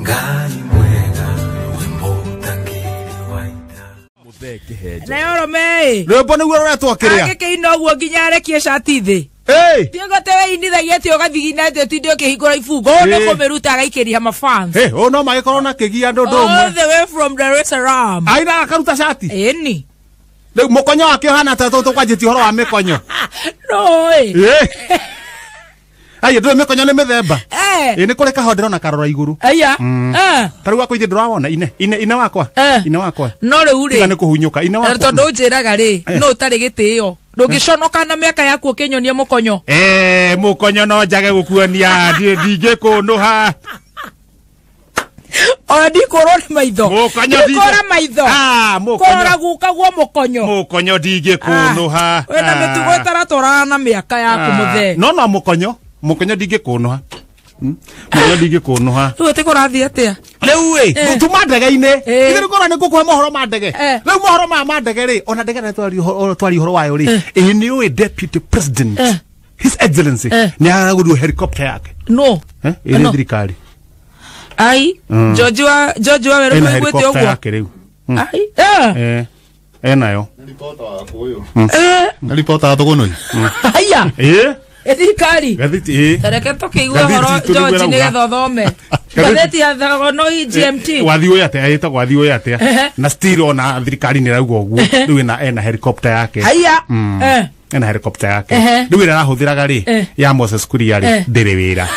Ngai mwega we mũtangĩri wa ita. Muthee Kĩhenjo. Nayo rome Rwĩmbo nĩguo rũretwo kĩrĩa. Agĩkĩina ũguo nginya arekie cati thĩ. Hey! Tigo te weinithagia atĩ ũgathigina atĩ ũtinde ũkĩhingũra ibungo. Ũũ nĩ Ĩĩ. kũmĩruta agaikĩria mafans. Hey, ũũ no magĩkorwo na kĩgia andũ ũndũ All ũmwe. the way from Dar es Salaam. Aina akaruta cati. Ĩni. Rĩu mũkonyo wake ũhana ta tũtũ kwanjĩtie ũhoro wa mĩkonyo. No ĩ. Ĩ. Ai, ndũĩ mĩkonyo nĩ mĩthemba. Eh. Ĩ nĩ kũrĩ kahoo ndĩrona karora igũrũ. Aya. Eh. Ta rĩu wakwa ithe ndũrawona ine ine ine wakwa. Eh. Ine wakwa. No rĩu Tiga rĩ. nĩ kũhunyũka ine Na wakwa. tondũ ũnjĩraga rĩ, Eh. no ũtarĩ gĩtĩo. Ndũngĩconoka na mĩaka yaku ũkĩnyonia mũkonyo. Eh, mũkonyo no njage gũkuonia ndingĩkũnũha. Ona ndikũrwo nĩ maitho. Mũkonyo Ndikũra maitho. Ah, mũkonyo. Kũrora guka guo mũkonyo. Mũkonyo ndingĩkũnũha. Wĩna mĩtugo ĩtaratwarana na mĩaka yaku mũthee. No no mũkonyo, mũkonyo ndingĩkũnũha. Mũkonyo ndingĩkũnũha. Rĩu atĩ kũrathiĩ atĩa? Rĩu ĩ, Eh. tuma ndege-inĩ. Eh. Ithe nĩkũra nĩ ngũkũhe mohoro ma ndege. Eh. Rĩu mohoro maya ma ndege rĩ, ona ndege rĩ twari ũhoro wayo rĩ. Ĩ nĩ ũĩ deputy president. Eh. His Excellency Eh. nĩ aragũrirwo helicopter yake. No. Eh, ĩrĩ No. thirikari. Ai, George wa George wa Werũ Ĩna nĩũiguĩte helicopter ũguo. yake rĩu. Ai. Eh. Eh. Enayo. Eh. Na ripota wa Thogonoi. Aya. Eh. Ĩ thirikari. Gathiti ĩ. Tareke tũkĩigue Ngathĩti ũhoro itũ nĩguo George ĩrauga. nĩgetha ũthome. Ngathĩti ya Thogonoi GMT. Wathi ũyũ atĩa ĩtagwo wathi ũyũ atĩa Ehe. na still ona thirikari nĩ ĩrauga ũguo rĩu ĩna ena helicopter yake. Haya. Eh. Ena helicopter yake Ehe. rĩu ĩrĩa arahũthĩraga rĩ Eh. ya Moses Kuria rĩ Eh. ndĩrĩ wĩra.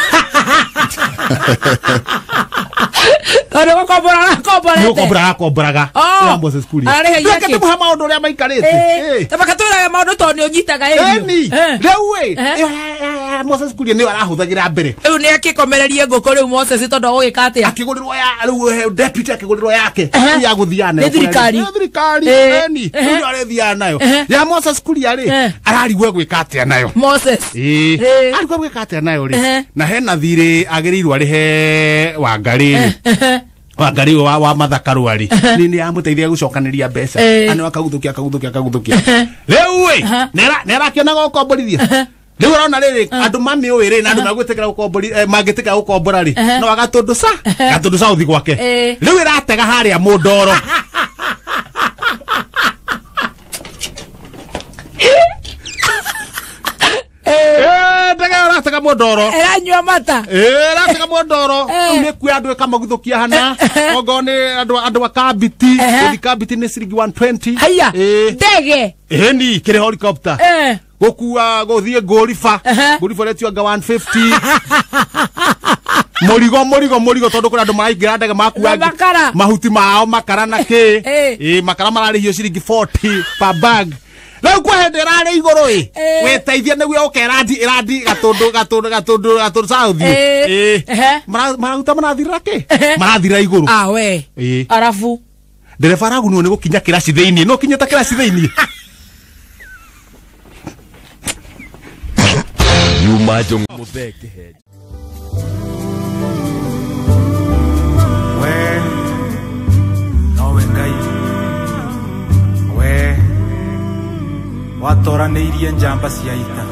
Tondũ gũkombora arakomborete. Nĩ gũkombora arakomboraga Oh. ya Moses Kuria. Ararĩhagia Reke kĩ? tũmũhe maũndũ ũrĩa maikarĩte. Eh. Eh. Ta makatwĩraga maũndũ tondũ nĩ ũnyitaga ĩrio. Ĩni Eh. rĩu ĩ Eh. ĩyo ya Moses Kuria nĩyo arahũthagĩra mbere. Rĩu nĩ akĩkomererie ngũkũ rĩu Moses tondũ agũgĩka atĩa? Akĩgũrĩrwo ya rĩu deputy akĩgũrĩrwo yake Ehe. rĩu ya gũthiaga nayo Nĩ thirikari. Nĩ thirikari Eh. ĩni Ehe. rĩu arethiaga nayo Ehe. ya Moses Kuria rĩ Eh. ararigwo egwĩka atĩa nayo. Moses. Ĩĩ. Eh. Arigwo egwĩka atĩa nayo rĩ Ehe. na hena thirĩ agĩrĩirwo arĩhe Wangarĩ rĩ Wangarĩ ũyũ wa Mathaka Rwari nĩ nĩ yamũteithia gũcokanĩria mbeca Eh. na akaguthukia akaguthukia akaguthukia rĩu ĩ nĩ arakĩonaga gũkomborithia rĩu arona rĩrĩ andũ mamĩũĩ rĩ na andũ magwĩtĩkĩra gũkombori mangĩtĩkĩra gũkombora rĩ no agatũndũ ca gatũndũ ca ũthi gwake Eh. rĩu ĩratega harĩa mũndoro. Eh, ndege ĩyo ĩratega mũndoro. Ĩranyua mata. Ĩratega mũndoro. Eh. Rĩu nĩ kuoya andũ ĩkamaguthũkia hana okorwo nĩ andũ andũ a kambiti Ehe. gũthi kambiti nĩ ciringi 120. Haya. Ĩĩ. Ndege. Ĩni kĩrĩ helicopter Eh. gũkua gũthiĩ ngũriba Ehe. ngũriba ũretio anga 150 mũrigo mũrigo mũrigo tondũ kũrĩ andũ maraingĩra ndege makua Na makara. mahuti mao makara na kĩ. Eh. Ĩ makara mararĩhio ciringi 40 per bag. Rĩu kwa hĩndĩ ĩrarĩ igũrũ ĩ Eh. wĩteithie nĩguo ũke ĩrandi ĩrandi gatũndũ gatũndũ gatũndũ gatũndũ south. Eh. Ĩ Ehe. maruta marathirĩra kĩ Ehe. marathirĩra igũrũ. Ah we. Ĩ. Arabu. Ndereba aragunwo nĩ gũkinya kĩraci thĩinĩ no kinyĩte kĩraci thĩinĩ. Nyuma Njũng'wa. Muthee Kĩhenjo. We nowe Ngai we watoranĩirie njamba cia ita.